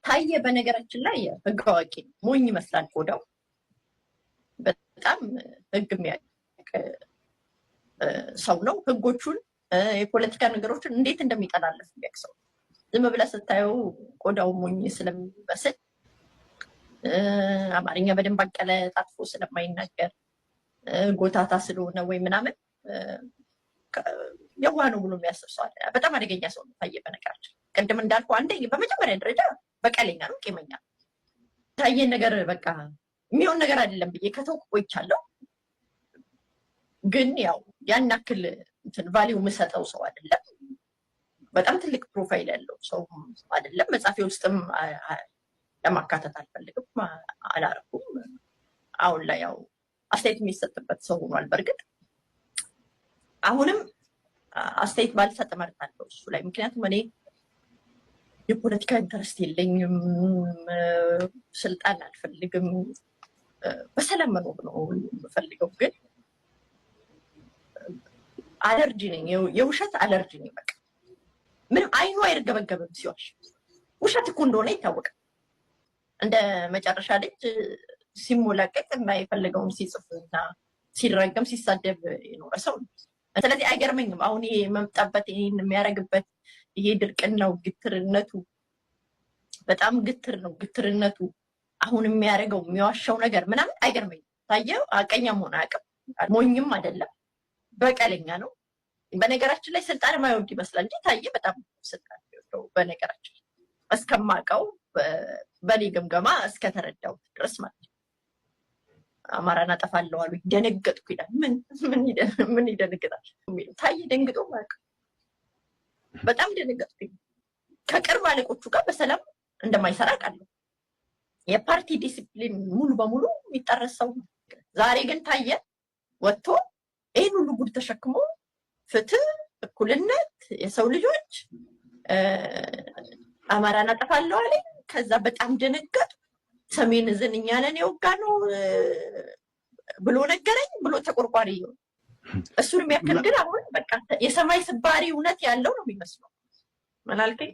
ታየ በነገራችን ላይ ህግ አዋቂ ነው። ሞኝ ይመስላል ቆዳው። በጣም ህግ የሚያውቅ ሰው ነው። ህጎቹን፣ የፖለቲካ ነገሮችን እንዴት እንደሚጠላለፍ የሚያውቅ ሰው። ዝም ብለህ ስታየው ቆዳው ሞኝ ስለሚመስል፣ አማርኛ በደንብ አቀለጣጥፎ ስለማይናገር፣ ጎታታ ስለሆነ ወይ ምናምን የዋህ ነው ብሎ የሚያስብ ሰው አለ። በጣም አደገኛ ሰው ነው ታየ። በነገራችን ቅድም እንዳልኩ አንደኛ በመጀመሪያ ደረጃ በቀለኛ ነው፣ ቂመኛ ነው። ታየን ነገር በቃ የሚሆን ነገር አይደለም ብዬ ከተውኩ ቆይቻለሁ። ግን ያው ያን ያክል እንትን value የምሰጠው ሰው አይደለም። በጣም ትልቅ profile ያለው ሰው አይደለም። መጽሐፌ ውስጥም ለማካተት አልፈልግም፣ አላረኩም። አሁን ላይ ያው አስተያየት የሚሰጥበት ሰው ሆኗል። በእርግጥ አሁንም አስተያየት ባልሰጥ እመርጣለሁ እሱ ላይ፣ ምክንያቱም እኔ የፖለቲካ interest የለኝም፣ ስልጣን አልፈልግም፣ በሰላም መኖር ነው የምፈልገው። ግን አለርጂ ነኝ፣ የውሸት አለርጂ ነኝ። በቃ ምንም አይኑ አይርገበገብም ሲዋሽ፣ ውሸት እኮ እንደሆነ ይታወቃል። እንደ መጨረሻ ልጅ ሲሞላቀቅ እና የፈለገውን ሲጽፍ እና ሲረገም ሲሳደብ የኖረ ሰው ነው። ስለዚህ አይገርመኝም። አሁን ይሄ መምጣበት፣ ይሄን የሚያደርግበት፣ ይሄ ድርቅናው፣ ግትርነቱ፣ በጣም ግትር ነው ግትርነቱ። አሁን የሚያደርገው የሚዋሻው ነገር ምናምን አይገርመኝም። ታየው አቀኛ መሆን አያውቅም፣ ሞኝም አይደለም፣ በቀለኛ ነው። በነገራችን ላይ ስልጣን የማይወድ ይመስላል እንጂ ታየ በጣም ስልጣን የሚወደው፣ በነገራችን ላይ እስከማውቀው፣ በኔ ግምገማ እስከተረዳሁት ድረስ ማለት ነው። አማራን አጠፋለሁ አሉ፣ ደነገጥኩ ይላል። ምን ምን ይደነግጣል? ታየ ደንግጦ አያውቅም። በጣም ደነገጥኩኝ። ከቅርብ አለቆቹ ጋር በሰላም እንደማይሰራ አውቃለሁ። የፓርቲ ዲሲፕሊን ሙሉ በሙሉ የሚጣረስ ሰው ነው። ዛሬ ግን ታየ ወጥቶ ይህን ሁሉ ጉድ ተሸክሞ ፍትህ፣ እኩልነት፣ የሰው ልጆች፣ አማራን አጠፋለሁ አለኝ። ከዛ በጣም ደነገጡ። ሰሜን ዕዝን እኛ ነን የወጋነው ብሎ ነገረኝ ብሎ ተቆርቋሪ። እሱን የሚያክል ግን አሁን በቃ የሰማይ ስባሪ እውነት ያለው ነው የሚመስለው። ምን አልከኝ?